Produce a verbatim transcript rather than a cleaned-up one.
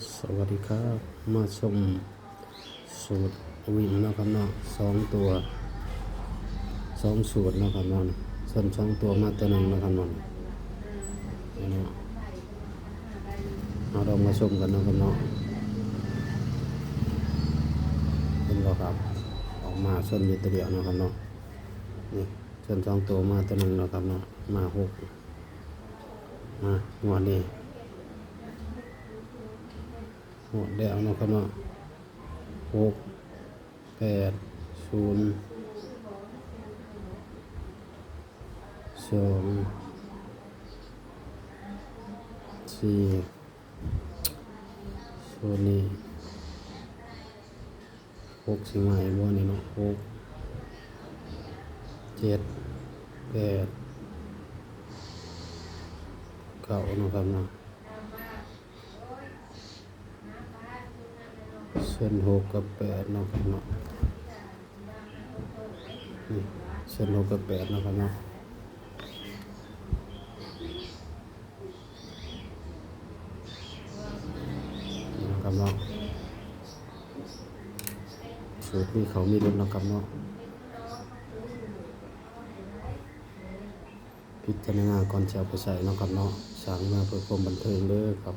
สวัสดีครับ มาชมสูตรวิ่งเนาะครับเนาะ สองตัว สองสูตรเนาะครับเนาะ ส่วนสองตัวมาตัวหนึ่งเนาะครับเนาะ นี่เนาะ เราลองมาชมกันเนาะครับเนาะ เห็นบ่ครับ ออกมาส่วนอยู่ตัวเดียวเนาะครับเนาะ นี่ส่วนสองตัวมาตัวหนึ่งเนาะครับเนาะ มาหก มางวดนี้ หมดแล้วเนาะครับเนาะ หกแปดศูนย์ สองสี่ ศูนย์นี่ หกสิมาอีกบ่นี่เนาะ หกเจ็ดแปดเก้าเนาะครับเนาะ ส่วนหกกับแปดเนาะครับเนาะ นี่ส่วนหกกับแปดเนาะครับเนาะ นะครับเนาะ สูตรมีเขามีรุดเนาะครับเนาะ พิจารณาก่อนจะเอาไปใส่เนาะครับเนาะ สร้างมาเพื่อความบันเทิงเด้อครับ